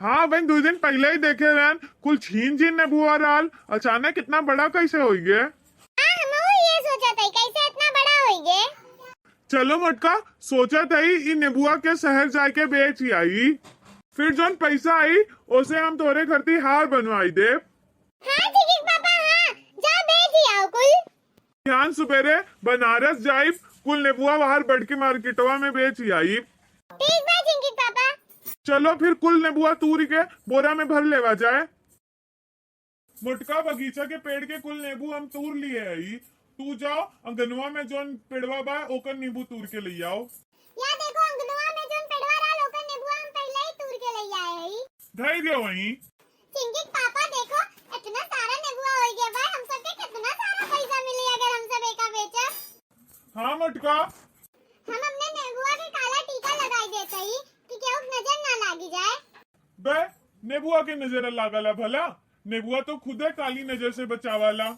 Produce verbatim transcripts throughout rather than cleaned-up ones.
हाँ, वही दो दिन पहिले ही देखे रहन, कुल छीन छीन नेबुआ रहल, अचानक इतना बड़ा कैसे होइ गए? हाँ, हमहू ये सोचत हई, कैसे इतना बड़ा होइ गए? चलो मोटका, सोचत हई, ई नेबुआ के शहर जाके बेच आई, फिर जौन पैसा आई, ओसे हम तोरे खरती हार बनवाई देब। हाँ, झिंकिक पापा, हाँ, जा बेच ही आओ कुल। बिहान सुबेरे बनारस जाइब, कुल नेबुआ बाहर बड़की मार्केटवा में बेच ही आइब। ठीक बा झिंकिक पापा। चलो फिर कुल नेबुआ तूर के बोरा में भर लेवा जाए। मोटका, बगीचा के पेड़ के कुल नेबू हम तूर लिए हई, तू जाओ अंगनवा में जौन पेड़वा बा ओकर नेबू तूर के ले आओ। या देखो, अंगनवा में जौन पेड़वा रहल, ओकर नेबुआ हम पहिले ही तूर के ले आए हई। धई दे वहीं। झिंकिक पापा, देखो, इतना सारा नेबुआ होइ गया बा, हम सबके कितना सारा पैसा मिली अगर हम सब एका बेचब। हाँ मोटका। हम अपने नेबुआ के काला टीका लगाई देत हई कि केहू के नजर ना लागी जाए। बे, नेबुआ के नजर लागला भला? नेबुआ तो खुदे काली नजर से बचावाला।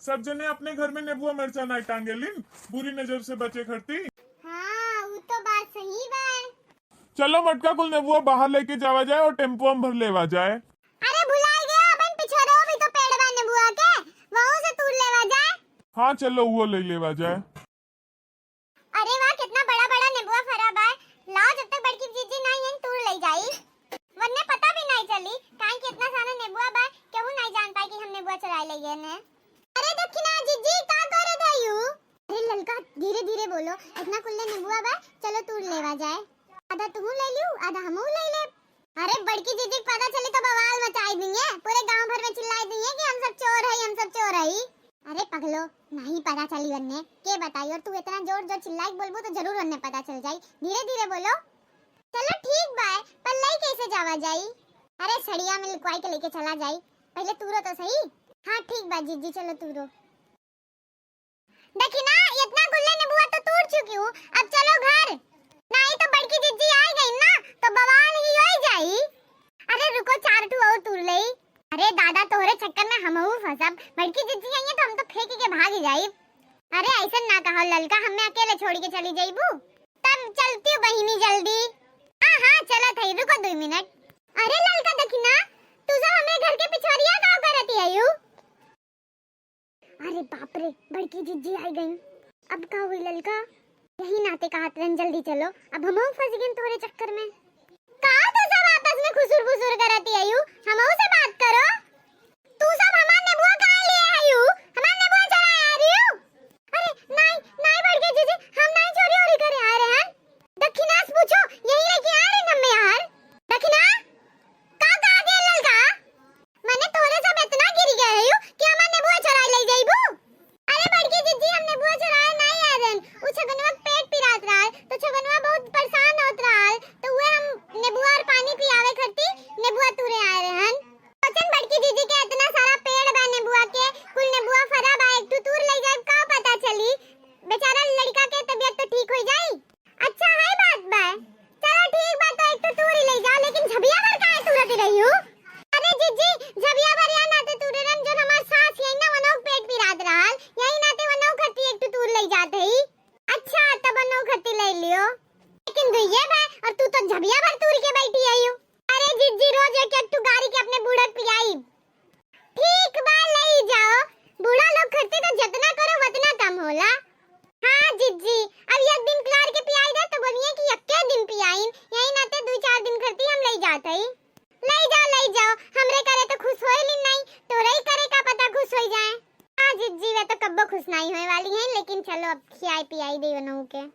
सब जने अपने घर में नेबुआ मरचा नाई टांगेलिन, बुरी नजर से बचे खरती। हाँ, उ तो बात सही बा। चलो मोटका, कुल नेबुआ बाहर लेके जावा जाए और टेम्पुआ में भर लेवा जाए। अरे भुलाई गया, अपन पिछोरो भी तो पेड़ बा नेबुआ के, वहू से तूर लेवा जाए। हाँ चलो, वो ले लेवा जाए। अरे वाह, कितना बड़ा बड़ा नेबुआ फरा बा। लाओ, जब तक बड़की जीजी ना आई हैं, तूर ले जाई। वरने पता भी नहीं चली, काहे कि इतना सारा नेबुआ बा, केहू नहीं जान पाए कि हम नेबुआ चुराए ले गए ने। अरे दखिना जीजी, का करत हयू? अरे ललका, धीरे धीरे बोलो, इतना कुल्ले नेबुआ बा, चलो तूर लेवा जाए। आधा तुहू ले लियो, आधा हमहू ले ले। अरे बड़की जीजी के पता चली तो बवाल मचाई दिए, पूरे गांव भर में चिल्लाई दिए कि हम सब चोर हई, हम सब चोर हई। अरे पगलो, नहीं पता चली वन्ने, के बताई? और तू इतना जोर जोर चिल्लाई के बोलबू तो जरूर वन्ने पता चल जाई। धीरे धीरे बोलो। चलो ठीक बा, पर लई कैसे जावा जाई? अरे सड़िया में लुकवाई के लेके चला जाई, पहले तूरो तो सही। हाँ ठीक बा जीजी, चलो तूरो। दखिना, इतना कुल्ले नेबुआ तो तूर चुकी हूँ, अब चलो घर, नहीं तो बड़की जीजी आई गई ना तो बवाल ही हो जाई। अरे रुको, चार ठू और तूर लेई। अरे दादा, तोहरे चक्कर में हमहू फंसब, बड़की जीजी आई है तो हम तो फेंक के भाग जाई। अरे ऐसा ना कहो ललका, हमें अकेले छोड़ के चली जाइबू? तब चलती हूँ बहिनी जल्दी। हाँ हाँ, चलत है, रुको दो मिनट। अरे ललका दखिना, तू सब हमरे घर के पिछोरिया का करती है यू? अरे बाप रे, बड़की जीजी आई गई। अब का हुई ललका? यही नाते कहत रहन, जल्दी चलो, अब हमहू फंस गइन तोहरे चक्कर में। का तू सब आपस में खुसुर फुसुर करत ही आयु? हमहू से बात करो। तू सब हमार नेबुआ काहे लिए आयु? हमार नेबुआ चोराए आ रही हो? अरे नाई, नाई बड़की जीजी, हम नाई चोरी ओरी करे आ रहे हैं। दखिना से पूछो, यही लेके आ रहे हम यार। दखिना, का कहा गया ललका? मने तोरे सब इतना गिर गए हो कि हमार नेबुआ चुराए ले जाइबू? अरे बड़की जीजी, हम नेबुआ चुराए नाई आए रहन। उ छगनवा के पेट पिरात रहल, तो छगनवा बहुत परेशान होत रहल, तो उहे हम नेबुआ और पानी पियावे खातिर नेबुआ तूरे आए रहन। सोचन बड़की जीजी के इतना सारा पेड़ बा नेबुआ के, कुल नेबुआ फरा बा, एक ठो तूर ले जाए, का पता चली, बेचारा लड़का के तबीयत तो ठीक हो जाई। अच्छा, है बात बा। चलो ठीक बा, तो एक ठो तूर ही ले जाओ, लेकिन झबिया भर काहे तूरत रही हो? अरे जीजी, झबिया भर या नाते तूरे रहन, जोन हमार सास यही ना वनौ पेट पिरात रहल, यही नाते वनौ खत्ती एक ठो तूर ले जात हई। अच्छा, तब वनौ खत्ती ले लियो। लेकिन दुइये बा, और तू तो झबिया भर तूर के बैठी आई हो। अरे जीजी, रोज एक एक ठो गारी के अपने बूढ़ा के पियाई। ठीक बा, लई जाओ। बूढ़ा लोग खत्ती तो जितना करो उतना कम होला। हाँ जीजी, अब एक दिन गार के पियाई दे तो बोलिए कि यक्के दिन पियाइन, यही नाते दुई चार दिन खत्ती हम लई जात हई। लई जाओ, लई जाओ, हमरे करे तो खुश होइली नहीं, तोरे ही करे का पता खुश होई जाए। हाँ जीजी, वे तो कब्बो खुश नहीं होए वाली हैं, लेकिन चलो अब खियाई पियाई दे वनऊ के।